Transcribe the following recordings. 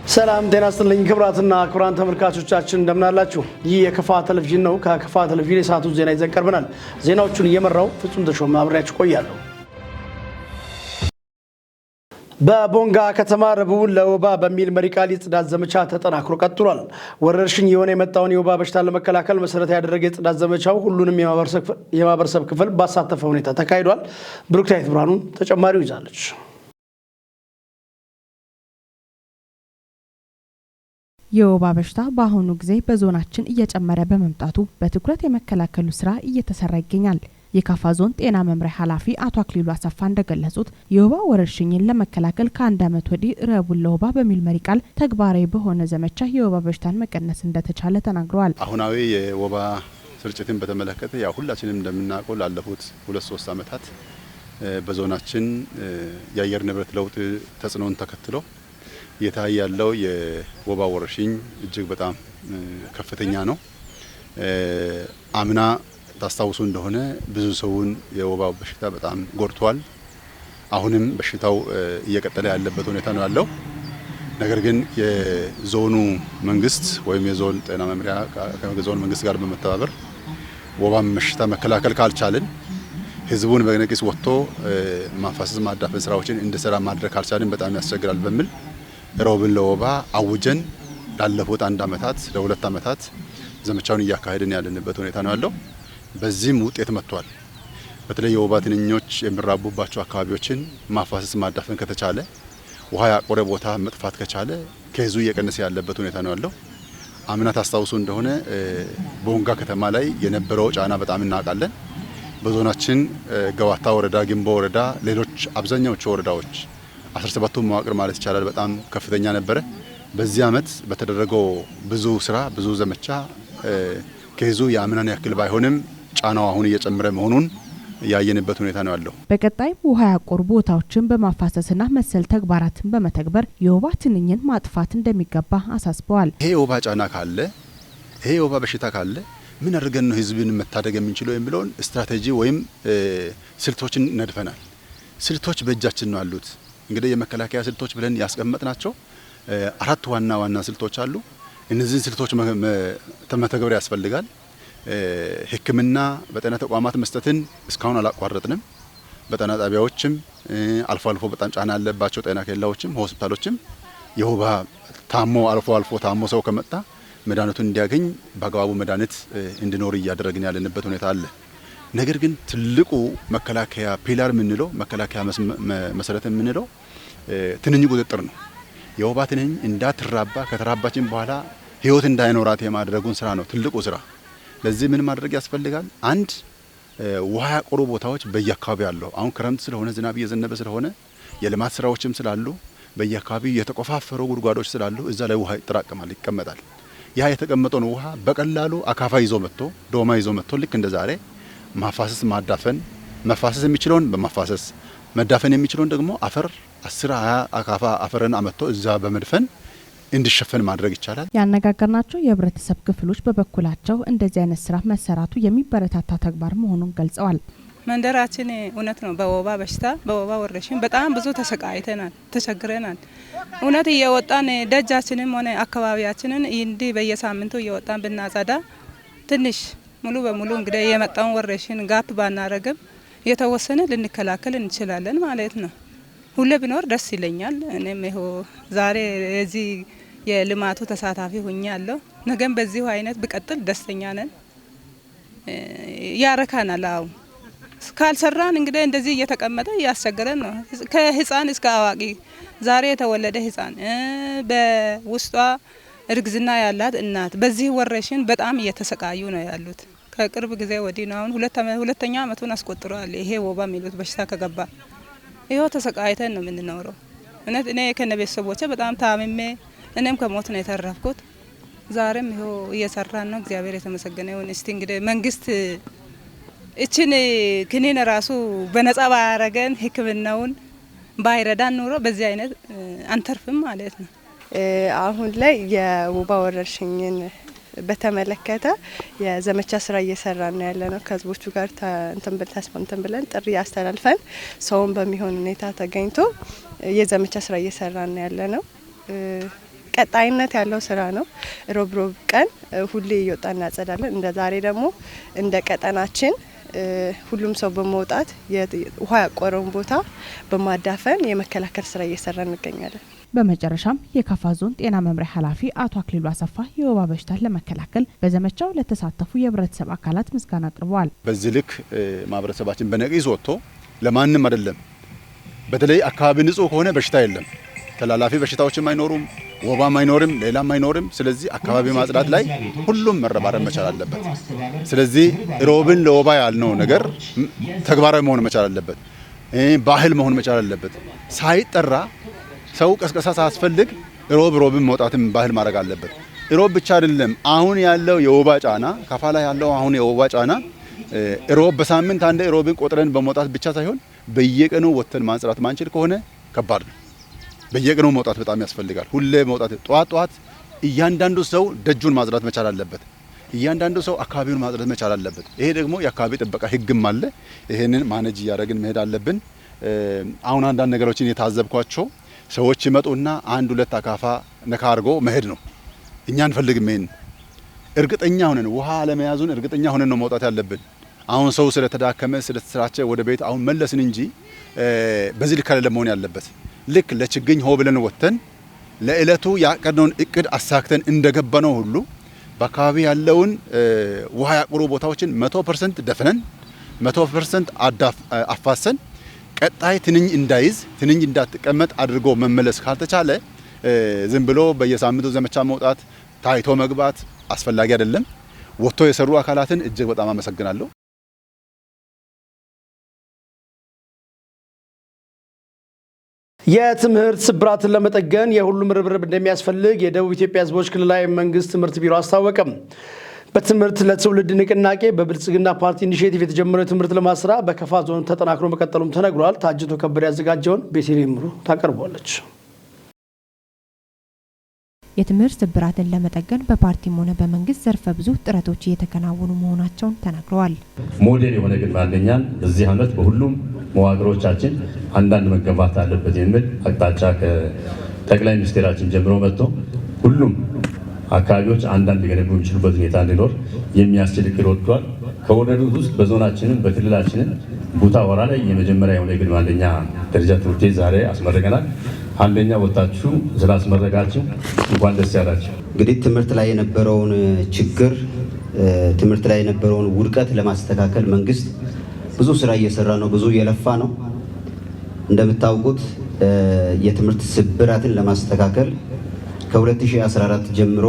ሰላም ጤና ይስጥልኝ ክቡራትና ክቡራን ተመልካቾቻችን፣ እንደምናላችሁ። ይህ የከፋ ቴሌቪዥን ነው። ከከፋ ቴሌቪዥን የሰዓቱን ዜና ይዘን ቀርበናል። ዜናዎቹን እየመራው ፍጹም ተሾመ አብሬያችሁ ቆያለሁ። በቦንጋ ከተማ ረቡዕ ለወባ በሚል መሪ ቃል የጽዳት ዘመቻ ተጠናክሮ ቀጥሏል። ወረርሽኝ የሆነ የመጣውን የወባ በሽታ ለመከላከል መሰረት ያደረገ የጽዳት ዘመቻው ሁሉንም የማህበረሰብ ክፍል ባሳተፈ ሁኔታ ተካሂዷል። ብሩክታዊት ብርሃኑ ተጨማሪው ይዛለች። የወባ በሽታ በአሁኑ ጊዜ በዞናችን እየጨመረ በመምጣቱ በትኩረት የመከላከሉ ስራ እየተሰራ ይገኛል። የካፋ ዞን ጤና መምሪያ ኃላፊ አቶ አክሊሉ አሰፋ እንደገለጹት፣ የወባ ወረርሽኝን ለመከላከል ከአንድ ዓመት ወዲህ ረቡዕ ለወባ በሚል መሪ ቃል ተግባራዊ በሆነ ዘመቻ የወባ በሽታን መቀነስ እንደተቻለ ተናግረዋል። አሁናዊ የወባ ስርጭትን በተመለከተ ያው ሁላችንም እንደምናውቀው ላለፉት 2-3 ዓመታት በዞናችን የአየር ንብረት ለውጥ ተጽዕኖን ተከትሎ እየታየ ያለው የወባ ወረርሽኝ እጅግ በጣም ከፍተኛ ነው። አምና ታስታውሱ እንደሆነ ብዙ ሰውን የወባ በሽታ በጣም ጎድቷል። አሁንም በሽታው እየቀጠለ ያለበት ሁኔታ ነው ያለው። ነገር ግን የዞኑ መንግስት ወይም የዞን ጤና መምሪያ ከዞን መንግስት ጋር በመተባበር ወባን በሽታ መከላከል ካልቻልን፣ ህዝቡን በነቂስ ወጥቶ ማፋሰስ ማዳፈን ስራዎችን እንዲሰራ ማድረግ ካልቻልን በጣም ያስቸግራል በሚል ረቡዕን ለወባ አውጀን ላለፉት አንድ አመታት ለ2 አመታት ዘመቻውን እያካሄድን ያለንበት ሁኔታ ነው ያለው። በዚህም ውጤት መጥቷል። በተለይ የወባ ትንኞች የሚራቡባቸው አካባቢዎችን ማፋሰስ ማዳፈን ከተቻለ፣ ውሃ ያቆረ ቦታ መጥፋት ከቻለ case ኡ እየቀነሰ ያለበት ሁኔታ ነው ያለው። አምና ታስታውሱ እንደሆነ ቦንጋ ከተማ ላይ የነበረው ጫና በጣም እናውቃለን። በዞናችን ገዋታ ወረዳ፣ ግንቦ ወረዳ፣ ሌሎች አብዛኛዎቹ ወረዳዎች 17ቱ መዋቅር ማለት ይቻላል በጣም ከፍተኛ ነበረ። በዚህ አመት በተደረገው ብዙ ስራ፣ ብዙ ዘመቻ case ኡ የአምናን ያክል ባይሆንም ጫናው አሁን እየጨመረ መሆኑን ያየንበት ሁኔታ ነው ያለው። በቀጣይም ውሃ ያቆሩ ቦታዎችን በማፋሰስና መሰል ተግባራትን በመተግበር የወባ ትንኝን ማጥፋት እንደሚገባ አሳስበዋል። ይሄ የወባ ጫና ካለ፣ ይሄ የወባ በሽታ ካለ ምን አድርገን ነው ህዝብን መታደግ የምንችለው የሚለውን ስትራቴጂ ወይም ስልቶችን ነድፈናል። ስልቶች በእጃችን ነው ያሉት። እንግዲህ የመከላከያ ስልቶች ብለን ያስቀመጥናቸው አራት ዋና ዋና ስልቶች አሉ። እነዚህን ስልቶች መተግበር ያስፈልጋል። ሕክምና በጤና ተቋማት መስጠትን እስካሁን አላቋረጥንም። በጤና ጣቢያዎችም፣ አልፎ አልፎ በጣም ጫና ያለባቸው ጤና ኬላዎችም ሆስፒታሎችም የወባ ታሞ አልፎ አልፎ ታሞ ሰው ከመጣ መድኃኒቱን እንዲያገኝ በአግባቡ መድኃኒት እንዲኖር እያደረግን ያለንበት ሁኔታ አለ። ነገር ግን ትልቁ መከላከያ pillar የምንለው፣ መከላከያ መሰረት የምንለው ትንኝ ቁጥጥር ነው። የወባ ትንኝ እንዳትራባ፣ ከተራባችን በኋላ ህይወት እንዳይኖራት የማድረጉን ስራ ነው ትልቁ ስራ። ለዚህ ምን ማድረግ ያስፈልጋል? አንድ፣ ውሃ ያቆሩ ቦታዎች በየአካባቢው ያለው፣ አሁን ክረምት ስለሆነ፣ ዝናብ እየዘነበ ስለሆነ፣ የልማት ስራዎችም ስላሉ፣ በየአካባቢው የተቆፋፈሩ ጉድጓዶች ስላሉ እዛ ላይ ውሃ ይጠራቀማል፣ ይቀመጣል። ያ የተቀመጠውን ውሃ በቀላሉ አካፋ ይዞ መጥቶ፣ ዶማ ይዞ መጥቶ ልክ እንደ ዛሬ ማፋሰስ ማዳፈን፣ መፋሰስ የሚችለውን በማፋሰስ፣ መዳፈን የሚችለውን ደግሞ አፈር 10-20 አካፋ አፈርን አምጥቶ እዛ በመድፈን እንዲሸፈን ማድረግ ይቻላል። ያነጋገርናቸው የህብረተሰብ ክፍሎች በበኩላቸው እንደዚህ አይነት ስራ መሰራቱ የሚበረታታ ተግባር መሆኑን ገልጸዋል። መንደራችን እውነት ነው በወባ በሽታ፣ በወባ ወረርሽኝ በጣም ብዙ ተሰቃይተናል፣ ተቸግረናል። እውነት እየወጣን ደጃችንም ሆነ አካባቢያችንን እንዲህ በየሳምንቱ እየወጣን ብናጸዳ ትንሽ ሙሉ በሙሉ እንግዲህ የመጣውን ወረርሽኝ gap ባናረግም የተወሰነ ልንከላከል እንችላለን ማለት ነው። ሁሌ ቢኖር ደስ ይለኛል። እኔም ይኸው ዛሬ የዚህ የልማቱ ተሳታፊ ሁኛለሁ። ነገም በዚሁ አይነት ብቀጥል ደስተኛ ነን። ያረካናል። አዎ፣ ካልሰራን እንግዲህ እንደዚህ እየተቀመጠ እያስቸገረን ነው። ከህፃን እስከ አዋቂ፣ ዛሬ የተወለደ ህፃን፣ በውስጧ እርግዝና ያላት እናት በዚህ ወረርሽኝ በጣም እየተሰቃዩ ነው ያሉት። ከቅርብ ጊዜ ወዲህ ነው፣ አሁን ሁለተኛ አመቱን አስቆጥሯል። ይሄ ወባ የሚሉት በሽታ ከገባ ይኸው ተሰቃይተን ነው የምንኖረው። እውነት እኔ ከነ ቤተሰቦቼ በጣም ታምሜ እኔም ከሞት ነው የተረፍኩት። ዛሬም ይኸው እየሰራን ነው። እግዚአብሔር የተመሰገነ ይሁን። እስቲ እንግዲህ መንግስት እችን ክኒን ራሱ በነጻ ባያረገን፣ ሕክምናውን ባይረዳን ኑሮ በዚህ አይነት አንተርፍም ማለት ነው። አሁን ላይ የወባ ወረርሽኝን በተመለከተ የዘመቻ ስራ እየሰራን ነው ያለነው። ከህዝቦቹ ጋር እንትን ብለን ጥሪ አስተላልፈን ሰውን በሚሆን ሁኔታ ተገኝቶ የዘመቻ ስራ እየሰራን ነው ያለነው። ቀጣይነት ያለው ስራ ነው። ሮብ ሮብ ቀን ሁሌ እየወጣን እናጸዳለን። እንደ ዛሬ ደግሞ እንደ ቀጠናችን ሁሉም ሰው በመውጣት ውሃ ያቆረውን ቦታ በማዳፈን የመከላከል ስራ እየሰራ እንገኛለን። በመጨረሻም የካፋ ዞን ጤና መምሪያ ኃላፊ አቶ አክሊሉ አሰፋ የወባ በሽታን ለመከላከል በዘመቻው ለተሳተፉ የህብረተሰብ አካላት ምስጋና አቅርበዋል። በዚህ ልክ ማህበረሰባችን በነቂስ ወጥቶ ለማንም አይደለም፣ በተለይ አካባቢ ንጹህ ከሆነ በሽታ የለም፣ ተላላፊ በሽታዎችም አይኖሩም፣ ወባም አይኖርም፣ ሌላም አይኖርም። ስለዚህ አካባቢ ማጽዳት ላይ ሁሉም መረባረብ መቻል አለበት። ስለዚህ ሮብን ለወባ ያልነው ነገር ተግባራዊ መሆን መቻል አለበት፣ ባህል መሆን መቻል አለበት። ሳይጠራ ሰው ቀስቀሳ ሳያስፈልግ ሮብ ሮብን መውጣትን ባህል ማድረግ አለበት። ሮብ ብቻ አይደለም፣ አሁን ያለው የወባ ጫና ካፋ ላይ ያለው አሁን የወባ ጫና ሮብ በሳምንት አንድ ሮብን ቆጥረን በመውጣት ብቻ ሳይሆን በየቀኑ ወጥተን ማንጽራት ማንችል ከሆነ ከባድ ነው። በየቀኑ መውጣት በጣም ያስፈልጋል። ሁሌ መውጣት፣ ጧት ጧት እያንዳንዱ ሰው ደጁን ማጽዳት መቻል አለበት። እያንዳንዱ ሰው አካባቢውን ማጽዳት መቻል አለበት። ይሄ ደግሞ የአካባቢ ጥበቃ ሕግም አለ። ይሄንን manage እያደረግን መሄድ አለብን። አሁን አንዳንድ ነገሮችን የታዘብኳቸው ሰዎች ይመጡና አንድ ሁለት አካፋ ነካ አድርጎ መሄድ ነው። እኛ አንፈልግም። ይሄን እርግጠኛ ሆነን ውሃ አለመያዙን እርግጠኛ ሆነን ነው መውጣት ያለብን። አሁን ሰው ስለተዳከመ ስለተሰራቸ ወደ ቤት አሁን መለስን እንጂ በዚህ ልክ አይደለም መሆን ያለበት። ልክ ለችግኝ ሆ ብለን ወጥተን ለእለቱ ያቀድነውን እቅድ አሳክተን እንደገባነው ሁሉ በአካባቢ ያለውን ውሃ ያቆሩ ቦታዎችን 100% ደፍነን 100% አፋሰን ቀጣይ ትንኝ እንዳይዝ ትንኝ እንዳትቀመጥ አድርጎ መመለስ ካልተቻለ ዝም ብሎ በየሳምንቱ ዘመቻ መውጣት ታይቶ መግባት አስፈላጊ አይደለም። ወጥቶ የሰሩ አካላትን እጅግ በጣም አመሰግናለሁ። የትምህርት ስብራትን ለመጠገን የሁሉም ርብርብ እንደሚያስፈልግ የደቡብ ኢትዮጵያ ሕዝቦች ክልላዊ መንግስት ትምህርት ቢሮ አስታወቀም። በትምህርት ለትውልድ ንቅናቄ በብልጽግና ፓርቲ initiative የተጀመረው የትምህርት ልማት ስራ በከፋ ዞን ተጠናክሮ መቀጠሉም ተነግሯል። ታጅቶ ከበደ ያዘጋጀውን ቤተልሔም ምሩ ታቀርበዋለች። የትምህርት ስብራትን ለመጠገን በፓርቲም ሆነ በመንግስት ዘርፈ ብዙ ጥረቶች እየተከናወኑ መሆናቸውን ተናግረዋል። ሞዴል የሆነ ቅድመ አንደኛን በዚህ ዓመት በሁሉም መዋቅሮቻችን አንዳንድ መገንባት አለበት የሚል አቅጣጫ ከጠቅላይ ሚኒስቴራችን ጀምሮ መጥቶ ሁሉም አካባቢዎች አንዳንድ ሊገነቡ የሚችሉበት ሁኔታ እንዲኖር የሚያስችል እቅድ ወጥቷል። ከወረዱት ውስጥ በዞናችንም በክልላችንም ቡታ ወራ ላይ የመጀመሪያ የሆነ የቅድመ አንደኛ ደረጃ ትምህርት ቤት ዛሬ አስመርቀናል። አንደኛ ወጣችሁ ስላስመረቃችሁ እንኳን ደስ ያላችሁ። እንግዲህ ትምህርት ላይ የነበረውን ችግር፣ ትምህርት ላይ የነበረውን ውድቀት ለማስተካከል መንግስት ብዙ ስራ እየሰራ ነው፣ ብዙ እየለፋ ነው። እንደምታውቁት የትምህርት ስብራትን ለማስተካከል ከ2014 ጀምሮ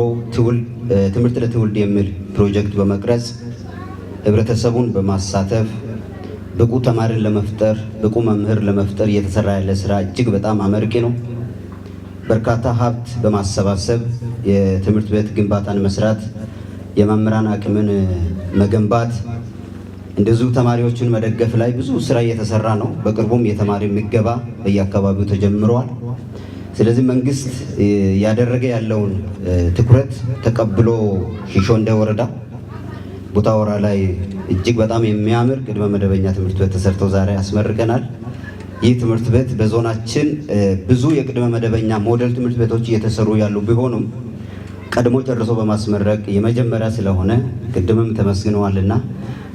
ትምህርት ለትውልድ የሚል ፕሮጀክት በመቅረጽ ህብረተሰቡን በማሳተፍ ብቁ ተማሪን ለመፍጠር፣ ብቁ መምህር ለመፍጠር እየተሰራ ያለ ስራ እጅግ በጣም አመርቂ ነው። በርካታ ሀብት በማሰባሰብ የትምህርት ቤት ግንባታን መስራት፣ የመምህራን አቅምን መገንባት፣ እንደዚሁ ተማሪዎችን መደገፍ ላይ ብዙ ስራ እየተሰራ ነው። በቅርቡም የተማሪ ምገባ በየአካባቢው ተጀምረዋል። ስለዚህ መንግስት ያደረገ ያለውን ትኩረት ተቀብሎ ሺሾንደ ወረዳ ቡታወራ ላይ እጅግ በጣም የሚያምር ቅድመ መደበኛ ትምህርት ቤት ተሰርቶ ዛሬ አስመርቀናል። ይህ ትምህርት ቤት በዞናችን ብዙ የቅድመ መደበኛ ሞዴል ትምህርት ቤቶች እየተሰሩ ያሉ ቢሆኑም ቀድሞ ጨርሶ በማስመረቅ የመጀመሪያ ስለሆነ ቅድምም ተመስግነዋልና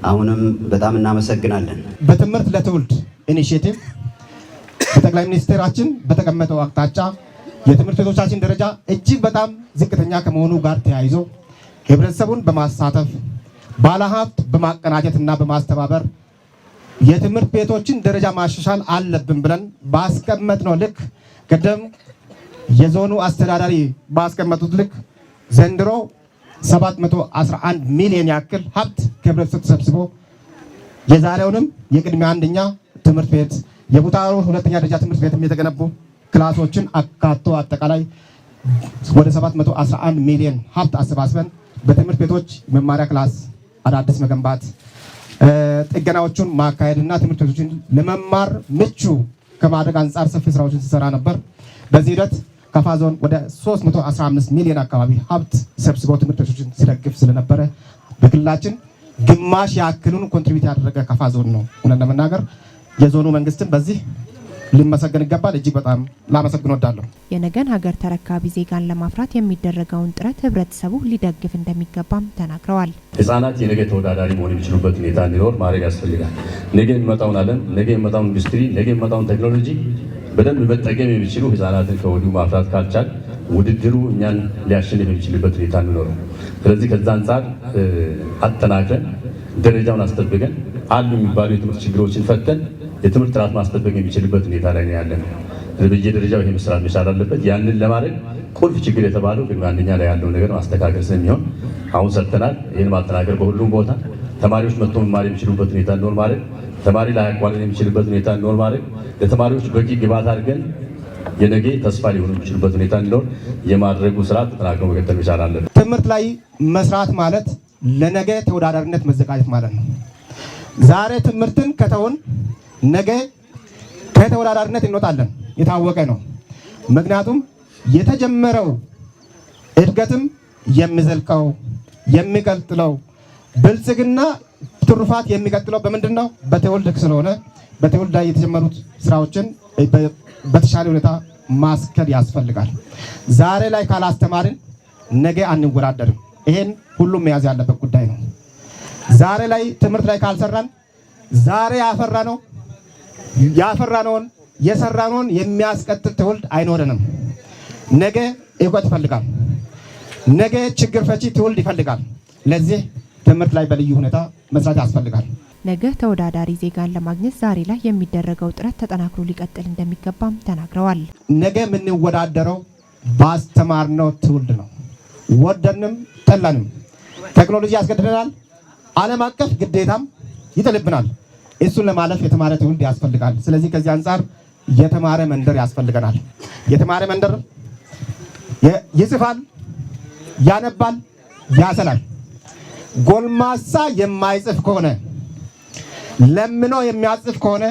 አሁንም በጣም እናመሰግናለን። በትምህርት ለትውልድ initiative በጠቅላይ ሚኒስትራችን በተቀመጠው አቅጣጫ የትምህርት ቤቶቻችን ደረጃ እጅግ በጣም ዝቅተኛ ከመሆኑ ጋር ተያይዞ ህብረተሰቡን በማሳተፍ፣ ባለሀብት በማቀናጀት እና በማስተባበር የትምህርት ቤቶችን ደረጃ ማሻሻል አለብን ብለን ባስቀመጥነው ልክ፣ ቅድም የዞኑ አስተዳዳሪ ባስቀመጡት ልክ ዘንድሮ 711 ሚሊዮን ያክል ሀብት ከህብረተሰብ ተሰብስቦ የዛሬውንም የቅድሚያ አንደኛ ትምህርት ቤት፣ የቡታሮ ሁለተኛ ደረጃ ትምህርት ቤትም የተገነቡ class ኦችን አካቶ አጠቃላይ ወደ 711 ሚሊዮን ሀብት አሰባስበን በትምህርት ቤቶች መማሪያ class አዳዲስ መገንባት፣ ጥገናዎቹን ማካሄድና ትምህርት ቤቶችን ለመማር ምቹ ከማድረግ አንጻር ሰፊ ስራዎችን ሲሰራ ነበር። በዚህ ሂደት ከፋ ዞን ወደ 315 ሚሊዮን አካባቢ ሀብት ሰብስበው ትምህርት ቤቶችን ሲደግፍ ስለነበረ በክልላችን ግማሽ ያክሉን contribute ያደረገ ከፋ ዞን ነው። እውነት ለመናገር የዞኑ መንግስትም በዚህ ሊመሰገን ይገባል። እጅግ በጣም ላመሰግን እወዳለሁ። የነገን ሀገር ተረካቢ ዜጋን ለማፍራት የሚደረገውን ጥረት ህብረተሰቡ ሊደግፍ እንደሚገባም ተናግረዋል። ህጻናት የነገ ተወዳዳሪ መሆን የሚችሉበት ሁኔታ እንዲኖር ማድረግ ያስፈልጋል። ነገ የሚመጣውን ዓለም፣ ነገ የሚመጣውን ኢንዱስትሪ፣ ነገ የሚመጣውን ቴክኖሎጂ በደንብ መጠቀም የሚችሉ ህጻናትን ከወዲሁ ማፍራት ካልቻል ውድድሩ እኛን ሊያሸንፍ የሚችልበት ሁኔታ የሚኖረው። ስለዚህ ከዛ አንጻር አጠናክረን፣ ደረጃውን አስጠብቀን፣ አሉ የሚባሉ የትምህርት ችግሮችን ፈተን የትምህርት ጥራት ማስጠበቅ የሚችልበት ሁኔታ ላይ ነው ያለነው። በየደረጃው ይሄ መስራት መቻል አለበት። ያንን ለማድረግ ቁልፍ ችግር የተባለው ቅድመ አንደኛ ላይ ያለው ነገር ማስተካከል ስለሚሆን አሁን ሰርተናል። ይህን ማጠናከር፣ በሁሉም ቦታ ተማሪዎች መጥቶ መማር የሚችሉበት ሁኔታ እንዲኖር ማድረግ፣ ተማሪ ላያቋርጥ የሚችልበት ሁኔታ እንዲኖር ማድረግ፣ ለተማሪዎች በቂ ግብዓት አድርገን የነገ ተስፋ ሊሆኑ የሚችሉበት ሁኔታ እንዲኖር የማድረጉ ስራ ተጠናክሮ መቀጠል መቻል አለበት። ትምህርት ላይ መስራት ማለት ለነገ ተወዳዳሪነት መዘጋጀት ማለት ነው። ዛሬ ትምህርትን ከተውን ነገ ከተወዳዳሪነት እንወጣለን፣ የታወቀ ነው። ምክንያቱም የተጀመረው እድገትም የሚዘልቀው፣ የሚቀጥለው ብልጽግና ትሩፋት የሚቀጥለው በምንድን ነው? በትውልድ ስለሆነ በትውልድ ላይ የተጀመሩት ስራዎችን በተሻለ ሁኔታ ማስኬድ ያስፈልጋል። ዛሬ ላይ ካላስተማርን ነገ አንወዳደርም። ይሄን ሁሉም መያዝ ያለበት ጉዳይ ነው። ዛሬ ላይ ትምህርት ላይ ካልሰራን ዛሬ ያፈራነውን የሰራነውን የሚያስቀጥል ትውልድ አይኖረንም። ነገ እውቀት ይፈልጋል። ነገ ችግር ፈቺ ትውልድ ይፈልጋል። ለዚህ ትምህርት ላይ በልዩ ሁኔታ መስራት ያስፈልጋል። ነገ ተወዳዳሪ ዜጋን ለማግኘት ዛሬ ላይ የሚደረገው ጥረት ተጠናክሮ ሊቀጥል እንደሚገባም ተናግረዋል። ነገ የምንወዳደረው ባስተማርነው ትውልድ ነው። ወደንም ጠላንም ቴክኖሎጂ ያስገድደናል። ዓለም አቀፍ ግዴታም ይጥልብናል። እሱን ለማለፍ የተማረ ትውልድ ያስፈልጋል። ስለዚህ ከዚህ አንጻር የተማረ መንደር ያስፈልገናል። የተማረ መንደር ይጽፋል፣ ያነባል፣ ያሰላል። ጎልማሳ የማይጽፍ ከሆነ፣ ለምኖ የሚያጽፍ ከሆነ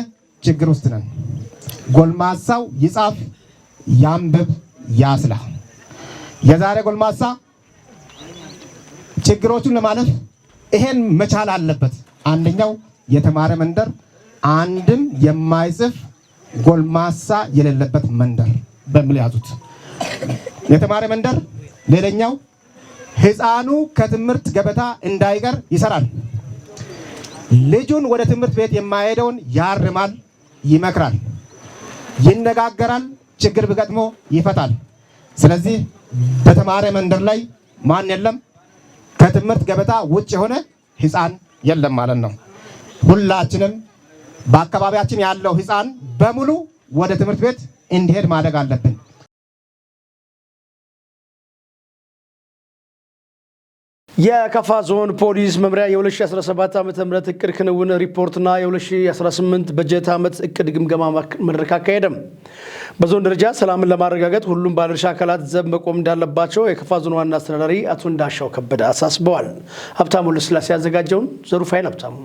ችግር ውስጥ ነን። ጎልማሳው ይጻፍ፣ ያንብብ፣ ያስላ። የዛሬ ጎልማሳ ችግሮቹን ለማለፍ ይሄን መቻል አለበት። አንደኛው የተማረ መንደር፣ አንድም የማይጽፍ ጎልማሳ የሌለበት መንደር በሚል ያዙት። የተማረ መንደር ሌላኛው ሕፃኑ ከትምህርት ገበታ እንዳይቀር ይሰራል። ልጁን ወደ ትምህርት ቤት የማይሄደውን ያርማል፣ ይመክራል፣ ይነጋገራል፣ ችግር ቢገጥሞ ይፈታል። ስለዚህ በተማረ መንደር ላይ ማን የለም? ከትምህርት ገበታ ውጭ የሆነ ሕፃን የለም ማለት ነው። ሁላችንም በአካባቢያችን ያለው ሕፃን በሙሉ ወደ ትምህርት ቤት እንዲሄድ ማድረግ አለብን። የካፋ ዞን ፖሊስ መምሪያ የ2017 ዓ.ም እቅድ ክንውን ሪፖርትና የ2018 በጀት ዓመት እቅድ ግምገማ መድረክ አካሄደም። በዞን ደረጃ ሰላምን ለማረጋገጥ ሁሉም ባለድርሻ አካላት ዘብ መቆም እንዳለባቸው የካፋ ዞን ዋና አስተዳዳሪ አቶ እንዳሻው ከበደ አሳስበዋል። ሀብታሙ ለስላሴ ያዘጋጀውን ዘሩፋይል ሀብታሙ።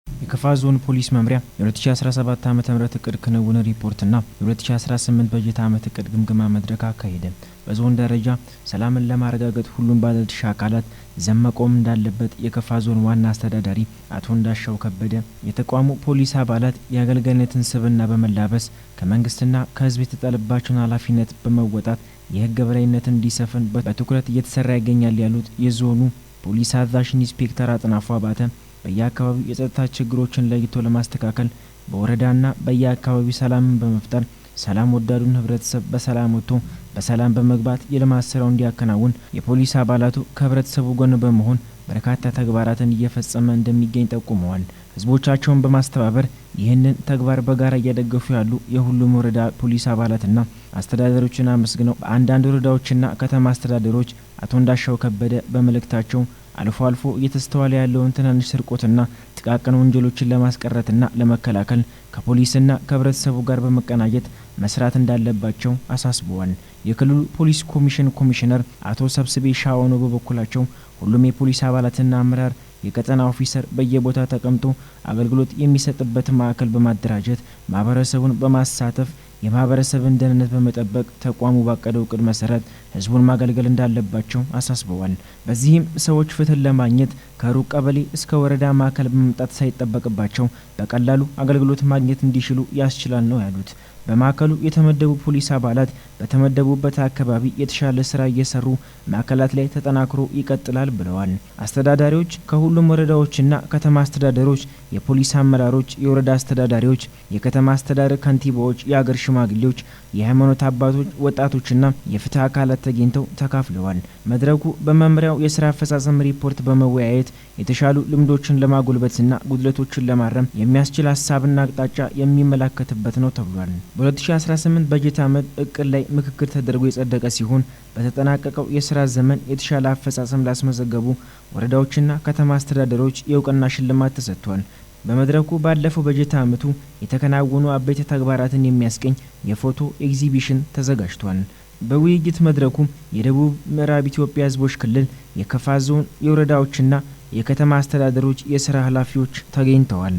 የከፋ ዞን ፖሊስ መምሪያ የ2017 ዓ ም እቅድ ክንውን ሪፖርትና የ2018 በጀት ዓመት እቅድ ግምገማ መድረክ አካሄደ። በዞን ደረጃ ሰላምን ለማረጋገጥ ሁሉም ባለድርሻ አካላት ዘብ መቆም እንዳለበት የከፋ ዞን ዋና አስተዳዳሪ አቶ እንዳሻው ከበደ፣ የተቋሙ ፖሊስ አባላት የአገልጋይነትን ስብዕና በመላበስ ከመንግስትና ከሕዝብ የተጣለባቸውን ኃላፊነት በመወጣት የሕግ የበላይነት እንዲሰፍን በትኩረት እየተሰራ ይገኛል ያሉት የዞኑ ፖሊስ አዛዥ ኢንስፔክተር አጥናፉ አባተ፣ በየአካባቢው የጸጥታ ችግሮችን ለይቶ ለማስተካከል በወረዳና በየአካባቢው ሰላምን በመፍጠር ሰላም ወዳዱን ህብረተሰብ በሰላም ወጥቶ በሰላም በመግባት የልማት ስራው እንዲያከናውን የፖሊስ አባላቱ ከህብረተሰቡ ጎን በመሆን በርካታ ተግባራትን እየፈጸመ እንደሚገኝ ጠቁመዋል። ህዝቦቻቸውን በማስተባበር ይህንን ተግባር በጋራ እየደገፉ ያሉ የሁሉም ወረዳ ፖሊስ አባላትና አስተዳደሮችን አመስግነው፣ በአንዳንድ ወረዳዎችና ከተማ አስተዳደሮች አቶ እንዳሻው ከበደ በመልእክታቸው አልፎ አልፎ እየተስተዋለ ያለውን ትናንሽ ስርቆትና ጥቃቅን ወንጀሎችን ለማስቀረትና ለመከላከል ከፖሊስና ከህብረተሰቡ ጋር በመቀናጀት መስራት እንዳለባቸው አሳስበዋል። የክልሉ ፖሊስ ኮሚሽን ኮሚሽነር አቶ ሰብስቤ ሻወኖ በበኩላቸው ሁሉም የፖሊስ አባላትና አመራር የቀጠና ኦፊሰር በየቦታ ተቀምጦ አገልግሎት የሚሰጥበት ማዕከል በማደራጀት ማህበረሰቡን በማሳተፍ የማህበረሰብን ደህንነት በመጠበቅ ተቋሙ ባቀደው እቅድ መሰረት ህዝቡን ማገልገል እንዳለባቸው አሳስበዋል። በዚህም ሰዎች ፍትህን ለማግኘት ከሩቅ ቀበሌ እስከ ወረዳ ማዕከል በመምጣት ሳይጠበቅባቸው በቀላሉ አገልግሎት ማግኘት እንዲችሉ ያስችላል ነው ያሉት። በማዕከሉ የተመደቡ ፖሊስ አባላት በተመደቡበት አካባቢ የተሻለ ስራ እየሰሩ ማዕከላት ላይ ተጠናክሮ ይቀጥላል ብለዋል። አስተዳዳሪዎች ከሁሉም ወረዳዎችና ከተማ አስተዳደሮች፣ የፖሊስ አመራሮች፣ የወረዳ አስተዳዳሪዎች፣ የከተማ አስተዳደር ከንቲባዎች፣ የአገር ሽማግሌዎች፣ የሃይማኖት አባቶች፣ ወጣቶችና የፍትህ አካላት ተገኝተው ተካፍለዋል። መድረኩ በመምሪያው የስራ አፈጻጸም ሪፖርት በመወያየት የተሻሉ ልምዶችን ለማጎልበትና ጉድለቶችን ለማረም የሚያስችል ሀሳብና አቅጣጫ የሚመላከትበት ነው ተብሏል። በ2018 በጀት ዓመት እቅድ ላይ ምክክር ተደርጎ የጸደቀ ሲሆን በተጠናቀቀው የስራ ዘመን የተሻለ አፈጻጸም ላስመዘገቡ ወረዳዎችና ከተማ አስተዳደሮች የእውቅና ሽልማት ተሰጥቷል። በመድረኩ ባለፈው በጀት ዓመቱ የተከናወኑ አበይት ተግባራትን የሚያስገኝ የፎቶ ኤግዚቢሽን ተዘጋጅቷል። በውይይት መድረኩ የደቡብ ምዕራብ ኢትዮጵያ ሕዝቦች ክልል የከፋ ዞን የወረዳዎችና የከተማ አስተዳደሮች የስራ ኃላፊዎች ተገኝተዋል።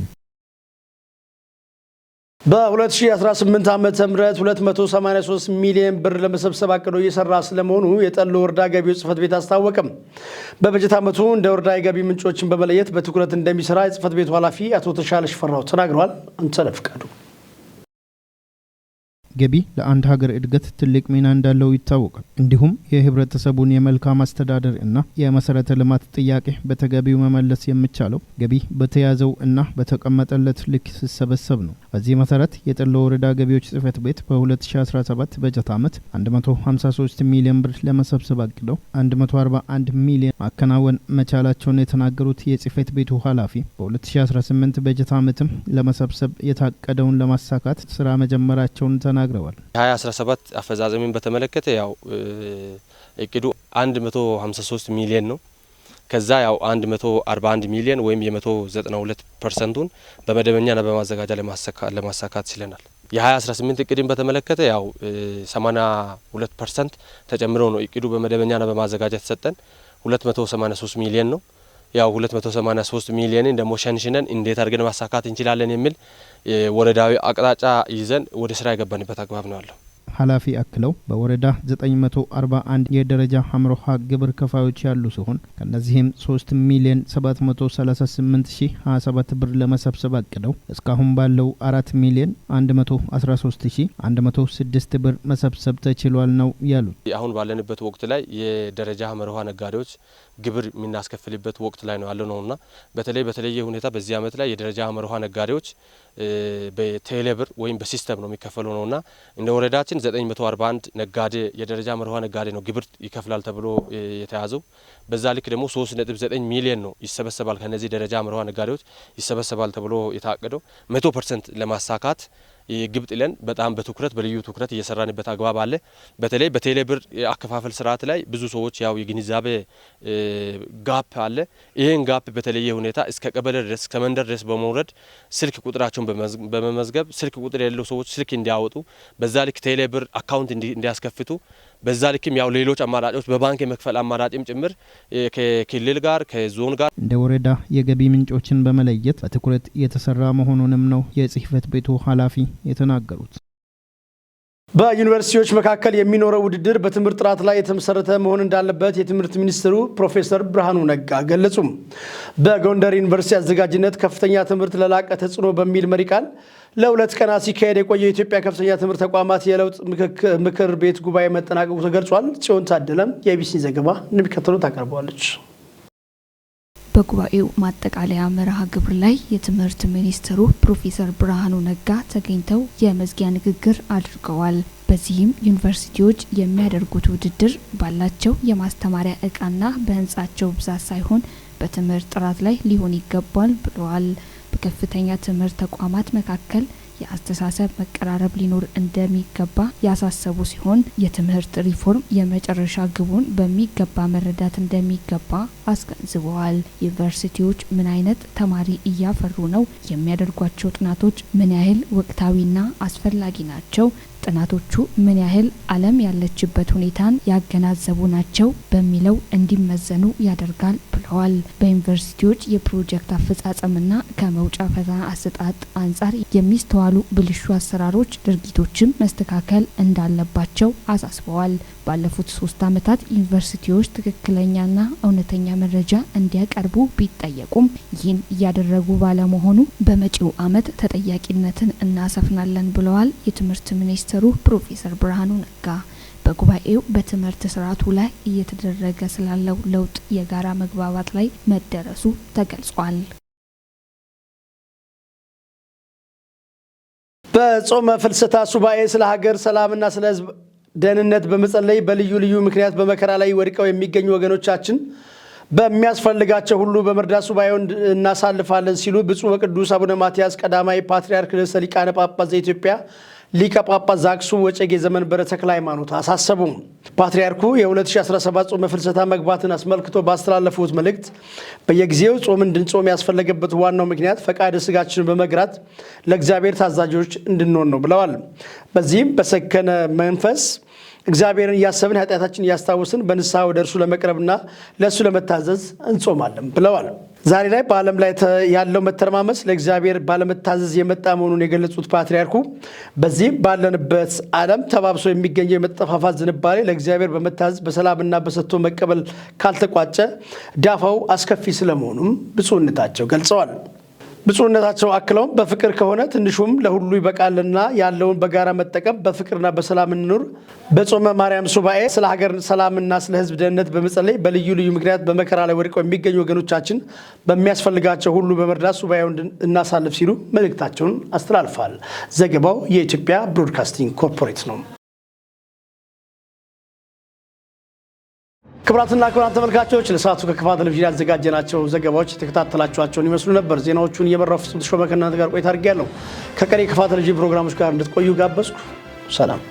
በ2018 ዓ ም 283 ሚሊዮን ብር ለመሰብሰብ አቅዶ እየሰራ ስለመሆኑ የጠሎ ወረዳ ገቢዎች ጽሕፈት ቤት አስታወቀም። በበጀት ዓመቱ እንደ ወረዳ የገቢ ምንጮችን በመለየት በትኩረት እንደሚሰራ የጽሕፈት ቤቱ ኃላፊ አቶ ተሻለ ሽፈራው ተናግረዋል። አንተነህ ፍቃዱ። ገቢ ለአንድ ሀገር እድገት ትልቅ ሚና እንዳለው ይታወቃል። እንዲሁም የህብረተሰቡን የመልካም አስተዳደር እና የመሰረተ ልማት ጥያቄ በተገቢው መመለስ የሚቻለው ገቢ በተያዘው እና በተቀመጠለት ልክ ሲሰበሰብ ነው። በዚህ መሰረት የጠሎ ወረዳ ገቢዎች ጽሕፈት ቤት በ2017 በጀት ዓመት 153 ሚሊዮን ብር ለመሰብሰብ አቅደው 141 ሚሊዮን ማከናወን መቻላቸውን የተናገሩት የጽሕፈት ቤቱ ኃላፊ፣ በ2018 በጀት ዓመትም ለመሰብሰብ የታቀደውን ለማሳካት ስራ መጀመራቸውን ተናግረዋል። 2017 አፈጻጸምን በተመለከተ ያው እቅዱ 153 ሚሊዮን ነው። ከዛ ያው 141 ሚሊዮን ወይም የ192%ቱን በመደበኛና በማዘጋጃ ለማሳካት ችለናል። የ2018 እቅድን በተመለከተ ያው 82% ተጨምሮ ነው እቅዱ በመደበኛና በማዘጋጃ የተሰጠን፣ 283 ሚሊዮን ነው። ያው 283 ሚሊዮንን ደግሞ ሸንሽነን እንዴት አድርገን ማሳካት እንችላለን የሚል ወረዳዊ አቅጣጫ ይዘን ወደ ስራ የገባንበት አግባብ ነው ያለው። ኃላፊ አክለው በወረዳ 941 የደረጃ ሐምሮሃ ግብር ከፋዮች ያሉ ሲሆን ከእነዚህም 3 ሚሊዮን 738,027 ብር ለመሰብሰብ አቅደው እስካሁን ባለው 4 ሚሊዮን 113,106 ብር መሰብሰብ ተችሏል ነው ያሉት። አሁን ባለንበት ወቅት ላይ የደረጃ ሐመርሃ ነጋዴዎች ግብር የምናስከፍልበት ወቅት ላይ ነው ያለ ነውና በተለይ በተለየ ሁኔታ በዚህ አመት ላይ የደረጃ ሐመርሃ ነጋዴዎች በቴሌብር ወይም በ system ነው የሚከፈለው ነውና እንደ ወረዳችን 941 ነጋዴ የደረጃ ሐመርሃ ነጋዴ ነው ግብር ይከፍላል ተብሎ የተያዘው። በዛ ልክ ደግሞ 3.9 ሚሊዮን ነው ይሰበሰባል፣ ከነዚህ ደረጃ ሐመርሃ ነጋዴዎች ይሰበሰባል ተብሎ የታቀደው። 100% ለማሳካት ግብ ጥለን በጣም በትኩረት በልዩ ትኩረት እየሰራንበት አግባብ አለ። በተለይ በቴሌብር አከፋፈል ስርዓት ላይ ብዙ ሰዎች ያው የግንዛቤ gap አለ። ይሄን gap በተለየ ሁኔታ እስከ ቀበሌ ድረስ፣ እስከ መንደር ድረስ በመውረድ ስልክ ቁጥራቸውን በመመዝገብ፣ ስልክ ቁጥር የሌለው ሰዎች ስልክ እንዲያወጡ፣ በዛ ልክ ቴሌብር account እንዲያስከፍቱ፣ በዛ ልክም ያው ሌሎች አማራጮች በባንክ የመክፈል አማራጭም ጭምር ከክልል ጋር ከዞን ጋር እንደ ወረዳ የገቢ ምንጮችን በመለየት በትኩረት እየተሰራ መሆኑንም ነው የጽሕፈት ቤቱ ኃላፊ የተናገሩት። በዩኒቨርሲቲዎች መካከል የሚኖረው ውድድር በትምህርት ጥራት ላይ የተመሰረተ መሆን እንዳለበት የትምህርት ሚኒስትሩ ፕሮፌሰር ብርሃኑ ነጋ ገለጹ። በጎንደር ዩኒቨርሲቲ አዘጋጅነት "ከፍተኛ ትምህርት ለላቀ ተጽዕኖ" በሚል መሪ ቃል ለ2 ቀናት ሲካሄድ የቆየው የኢትዮጵያ ከፍተኛ ትምህርት ተቋማት የለውጥ ምክር ቤት ጉባኤ መጠናቀቁ ተገልጿል። ጽዮን ታደለም የኢቢሲን ዘገባ እንደሚከተለው ታቀርበዋለች። በጉባኤው ማጠቃለያ መርሃ ግብር ላይ የትምህርት ሚኒስትሩ ፕሮፌሰር ብርሃኑ ነጋ ተገኝተው የመዝጊያ ንግግር አድርገዋል። በዚህም ዩኒቨርሲቲዎች የሚያደርጉት ውድድር ባላቸው የማስተማሪያ እቃና በህንጻቸው ብዛት ሳይሆን በትምህርት ጥራት ላይ ሊሆን ይገባል ብለዋል። በከፍተኛ ትምህርት ተቋማት መካከል የአስተሳሰብ መቀራረብ ሊኖር እንደሚገባ ያሳሰቡ ሲሆን የትምህርት ሪፎርም የመጨረሻ ግቡን በሚገባ መረዳት እንደሚገባ አስገንዝበዋል። ዩኒቨርሲቲዎች ምን አይነት ተማሪ እያፈሩ ነው? የሚያደርጓቸው ጥናቶች ምን ያህል ወቅታዊና አስፈላጊ ናቸው? ጥናቶቹ ምን ያህል ዓለም ያለችበት ሁኔታን ያገናዘቡ ናቸው? በሚለው እንዲመዘኑ ያደርጋል ብለዋል። በዩኒቨርሲቲዎች የፕሮጀክት አፈጻጸምና ከመውጫ ፈተና አሰጣጥ አንጻር የሚስተዋሉ ብልሹ አሰራሮች፣ ድርጊቶችም መስተካከል እንዳለባቸው አሳስበዋል። ባለፉት 3 ዓመታት ዩኒቨርሲቲዎች ትክክለኛና እውነተኛ መረጃ እንዲያቀርቡ ቢጠየቁም ይህን እያደረጉ ባለመሆኑ በመጪው ዓመት ተጠያቂነትን እናሰፍናለን ብለዋል የትምህርት ሚኒስትሩ ፕሮፌሰር ብርሃኑ ነጋ። በጉባኤው በትምህርት ስርዓቱ ላይ እየተደረገ ስላለው ለውጥ የጋራ መግባባት ላይ መደረሱ ተገልጿል። በጾመ ፍልሰታ ሱባኤ ስለ ሀገር ሰላምና ስለ ሕዝብ ደህንነት በመጸለይ በልዩ ልዩ ምክንያት በመከራ ላይ ወድቀው የሚገኙ ወገኖቻችን በሚያስፈልጋቸው ሁሉ በመርዳት ሱባኤውን እናሳልፋለን ሲሉ ብፁዕ ወቅዱስ አቡነ ማትያስ ቀዳማዊ ፓትርያርክ ርዕሰ ሊቃነ ጳጳሳት ዘኢትዮጵያ ሊቀ ጳጳስ ዘአክሱም ወዕጨጌ ዘመንበረ ተክለ ሃይማኖት አሳሰቡ። ፓትርያርኩ የ2017 ጾመ ፍልሰታ መግባትን አስመልክቶ ባስተላለፉት መልእክት በየጊዜው ጾም እንድንጾም ያስፈለገበት ዋናው ምክንያት ፈቃደ ስጋችንን በመግራት ለእግዚአብሔር ታዛዦች እንድንሆን ነው ብለዋል። በዚህም በሰከነ መንፈስ እግዚአብሔርን እያሰብን ኃጢአታችንን እያስታወስን በንስሐ ወደ እርሱ ለመቅረብና ለእሱ ለመታዘዝ እንጾማለን ብለዋል። ዛሬ ላይ በዓለም ላይ ያለው መተረማመስ ለእግዚአብሔር ባለመታዘዝ የመጣ መሆኑን የገለጹት ፓትርያርኩ በዚህም ባለንበት ዓለም ተባብሶ የሚገኘው የመጠፋፋት ዝንባሌ ለእግዚአብሔር በመታዘዝ በሰላምና በሰጥቶ መቀበል ካልተቋጨ ዳፋው አስከፊ ስለመሆኑም ብፁዕነታቸው ገልጸዋል። ብፁዕነታቸው አክለውም በፍቅር ከሆነ ትንሹም ለሁሉ ይበቃልና ያለውን በጋራ መጠቀም በፍቅርና በሰላም እንኑር። በጾመ ማርያም ሱባኤ ስለ ሀገር ሰላምና ስለ ሕዝብ ደህንነት በመጸለይ በልዩ ልዩ ምክንያት በመከራ ላይ ወድቀው የሚገኙ ወገኖቻችን በሚያስፈልጋቸው ሁሉ በመርዳት ሱባኤውን እናሳልፍ ሲሉ መልእክታቸውን አስተላልፈዋል። ዘገባው የኢትዮጵያ ብሮድካስቲንግ ኮርፖሬት ነው። ክቡራትና ክቡራን ተመልካቾች፣ ለሰዓቱ ከከፋ ቴሌቪዥን ያዘጋጀናቸው ዘገባዎች የተከታተላችኋቸውን ይመስሉ ነበር። ዜናዎቹን እየመራሁ ፍጹም ተሾመ ከእናንተ ጋር ቆይታ አድርጌያለሁ። ከቀሪ የከፋ ቴሌቪዥን ፕሮግራሞች ጋር እንድትቆዩ ጋበዝኩ። ሰላም።